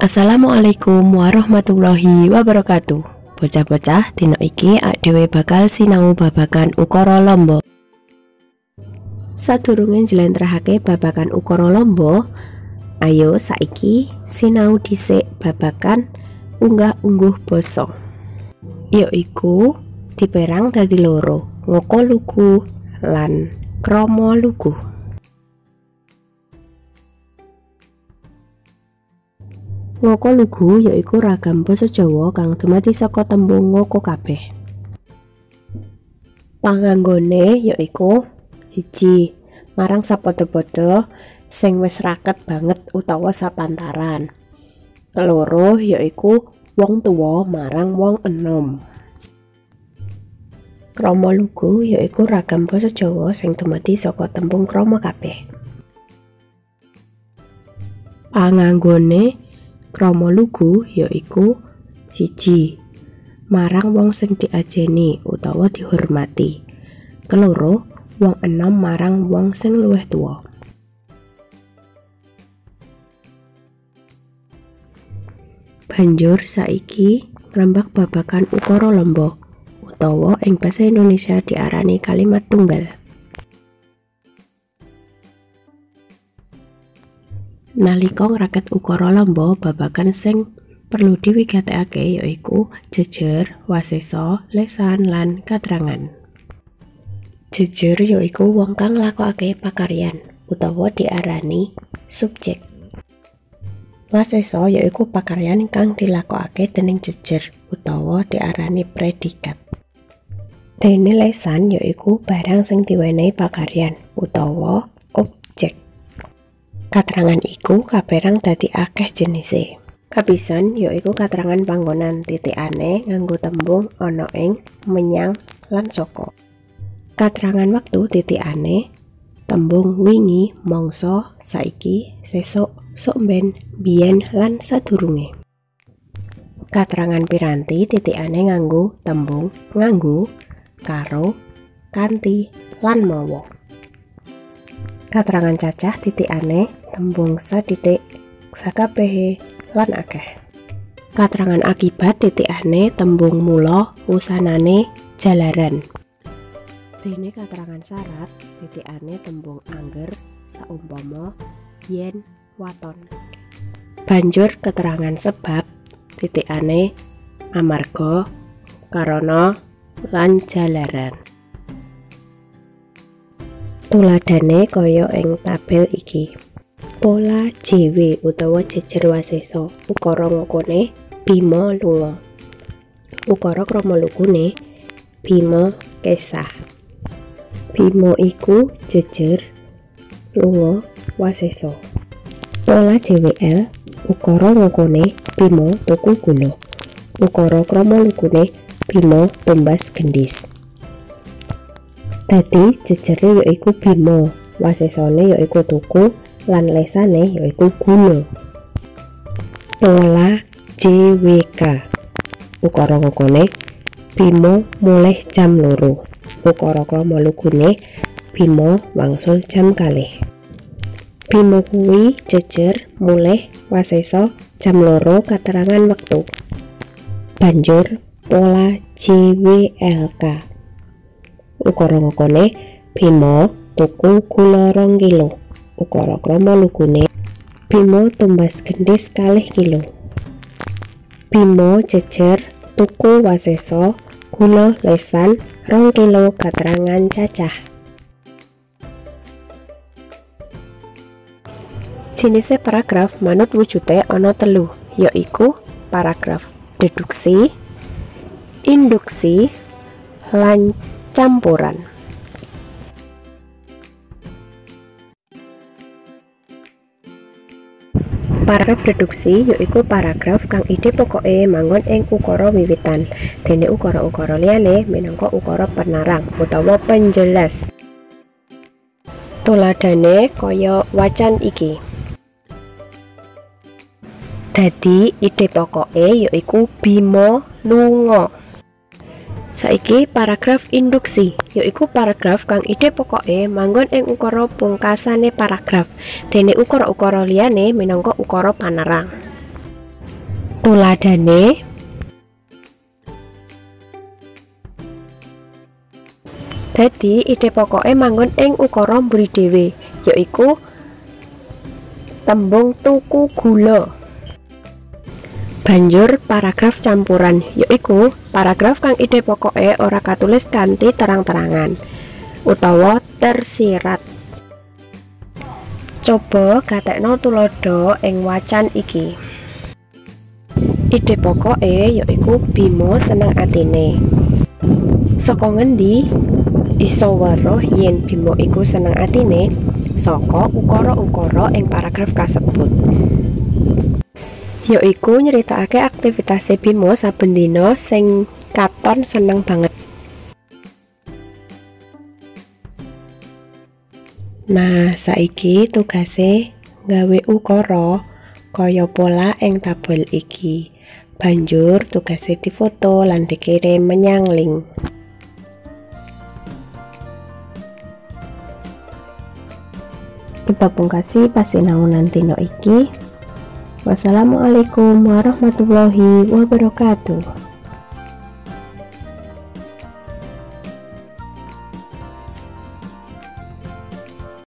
Assalamualaikum warahmatullahi wabarakatuh. Bocah-bocah, dina iki dhewe bakal sinau babagan ukara lamba. Sadurunge njlentrehake babagan ukara lamba, ayo saiki sinau dhisik babagan unggah-ungguh basa. Yaiku diperang dadi loro, ngoko lugu lan krama lugu. Ngoko lugu yaiku ragam basa Jawa kang dumadi saka tembung ngoko kabeh. Panganggone yaiku 1. Marang sapadha-padha sing wis raket banget utawa sapantaran. 2. Yaiku wong tuwa marang wong enom. Krama lugu yaiku ragam basa Jawa sing dumadi saka tembung krama kabeh. Panganggone krama lugu yaiku 1. Marang wong sing diajeni utawa dihormati. 2. Wong enom marang wong sing luwih tuwa. Banjur saiki ngrembak babagan ukara lamba utawa ing basa Indonesia diarani kalimat tunggal. Nalika ngraket ukara lamba, babagan sing perlu diwigatekake yaiku jejer, wasesa, lesan, lan katrangan. Jejer yaiku wong kang nglakokake pakaryan utawa diarani subjek. Wasesa yaiku pakaryan kang dilakokake dening jejer utawa diarani predikat. Dene lesan yaiku barang sing diwenehi pakaryan utawa objek. Katrangan iku kaperang dadi akeh jenise. Kapisan yaiku katrangan panggonan titikane nganggo tembung ana ing, menyang, lan saka. Katrangan wektu titikane tembung wingi, mangsa, saiki, sesuk, sok mben, biyen, lan sadurunge. Katrangan piranti titikane nganggo tembung nganggo, karo, kanthi, lan mawa. Katrangan cacah titikane tembung sadidik, sakabehe, lan akeh. Katrangan akibat titikane tembung mula, wusanane, jalaran. Dene katrangan syarat titikane tembung angger, saumpama, yen, waton. Banjur keterangan sebab titikane amarga, karana, lan jalaran. Tuladhane kaya ing tabel iki. Pola JW utawa jejer wasesa, ukara ngokone Bima lunga. Ukara krama lugune Bima kesah. Bima iku jejer, lunga wasesa. Pola JWL ukara ngokone Bima tuku gula. Ukara krama lugune Bima tumbas gendhis. Dadi jejere yaiku Bima, wasesane yaiku tuku, lan lesane yaiku gula. Pola JWK ukara ngokone Bima mulih jam 2. Ukara krama lugune Bima wangsul jam 2. Bima kuwi jejer, mulih, wasesa jam 2 katerangan wektu. Banjur pola JWLK ukara ngokone Bima tuku gula 2 kilo. Ukara krama lugune Bima tumbas gendhis 2 kilo. Bima jejer, tuku wasesa, gula lesan 2 kilo katerangan cacah. Jenise paragraf manut wujude ana 3, yaiku paragraf deduksi, induksi, lan campuran. Paragraf deduksi yaiku paragraf kang ide pokoke manggon ing ukara wiwitan, dene ukara-ukara liyane minangka ukara penarang utawa penjelas. Tuladhane kaya wacan iki. Dadi ide pokoke yaiku Bima lunga. Saiki paragraf induksi yaiku paragraf kang ide pokoke manggon ing ukara pungkasane paragraf, dene ukara-ukara liyane minangka ukara panerang. Tuladhane dadi ide pokoke manggon ing ukara mburi dhewe, yaiku tembung tuku gula. Banjur paragraf campuran, yaiku paragraf kang ide pokoke ora katulis kanthi terang-terangan utawa tersirat. Coba gatekno tuladha ing wacan iki. Ide pokoke yaiku Bima seneng atine. Saka ngendi iso weruh yen Bima iku seneng atine? Saka ukara-ukara ing paragraf kasebut. Yaiku nyeritakake aktivitas Bima saben dina sing katon seneng banget. Nah, saiki tugase nggawe ukara kaya pola ing tabel iki. Banjur tugase difoto lan dikirim menyang link. Kita pungkasi pasinaunan dina iki. Wassalamualaikum warahmatullahi wabarakatuh.